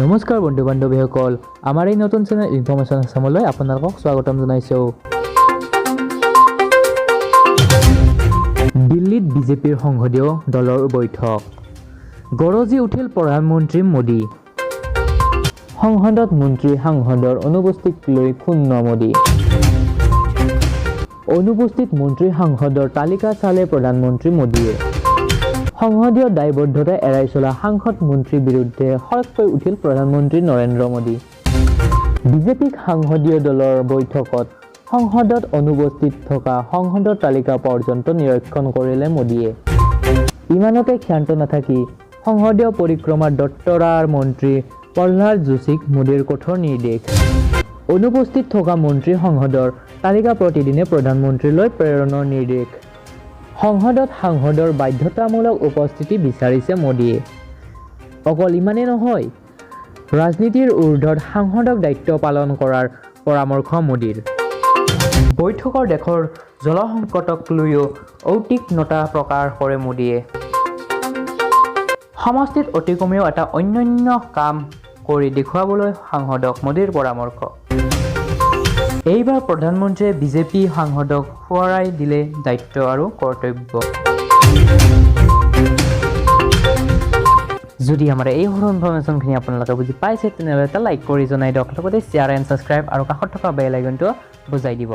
নমস্কাৰ বন্ধু বান্ধৱীসকল, আমাৰ এই নতুন চেনেল ইনফৰ্মেশ্যন আছামলৈ আপোনালোকক স্বাগতম জনাইছোঁ। দিল্লীত বিজেপিৰ সংসদীয় দলৰ বৈঠক, গৰজি উঠিল প্ৰধানমন্ত্ৰী মোদী। সংসদত মন্ত্ৰী সাংসদৰ অনুপস্থিতিক লৈ ক্ষুণ্ণ মোদী। অনুপস্থিত মন্ত্ৰী সাংসদৰ তালিকা চালে প্ৰধানমন্ত্ৰী মোদীয়ে। সংসদীয় দায়বদ্ধতা এৰাই চলা সাংসদ মন্ত্ৰীৰ বিৰুদ্ধে সৰবকৈ উঠিল প্ৰধানমন্ত্ৰী নৰেন্দ্ৰ মোদী। বিজেপিক সংসদীয় দলৰ বৈঠকত সংসদত অনুপস্থিত থকা সাংসদৰ তালিকা পৰ্যন্ত নিৰীক্ষণ কৰিলে মোদীয়ে। ইমানতে ক্ষান্ত নাথাকি সংসদীয় পৰিক্ৰমা দপ্তৰৰ মন্ত্ৰী প্ৰহ্লাদ যোশীক মোদীৰ কঠোৰ নিৰ্দেশ। অনুপস্থিত থকা মন্ত্ৰী সাংসদৰ তালিকা প্ৰতিদিনে প্ৰধানমন্ত্ৰীলৈ প্ৰেৰণৰ নিৰ্দেশ। সংসদত সাংসদৰ বাধ্যতামূলক উপস্থিতি বিচাৰিছে মোদীয়ে। অকল ইমানেই নহয়, ৰাজনীতিৰ ঊৰ্ধত সাংসদক দায়িত্ব পালন কৰাৰ পৰামৰ্শ মোদীৰ। বৈঠকৰ দেশৰ জলসংকটক লৈও উদ্বিগ্নতা প্ৰকাশ কৰে মোদীয়ে। সমষ্টিত অতি কমেও এটা অনন্য কাম কৰি দেখুৱাবলৈ সাংসদক মোদীৰ পৰামৰ্শ। এইবাৰ প্ৰধানমন্ত্ৰীয়ে বিজেপি সাংসদক সোঁৱৰাই দিলে দায়িত্ব আৰু কৰ্তব্য। যদি আমাৰ এই সৰু ইনফৰ্মেশ্যনখিনি আপোনালোকে বুজি পাইছে, তেনেহ'লে এটা লাইক কৰি জনাই দিয়ক, লগতে শ্বেয়াৰ এণ্ড ছাবস্ক্ৰাইব আৰু কাষত থকা বেল আইকনটো বজাই দিব।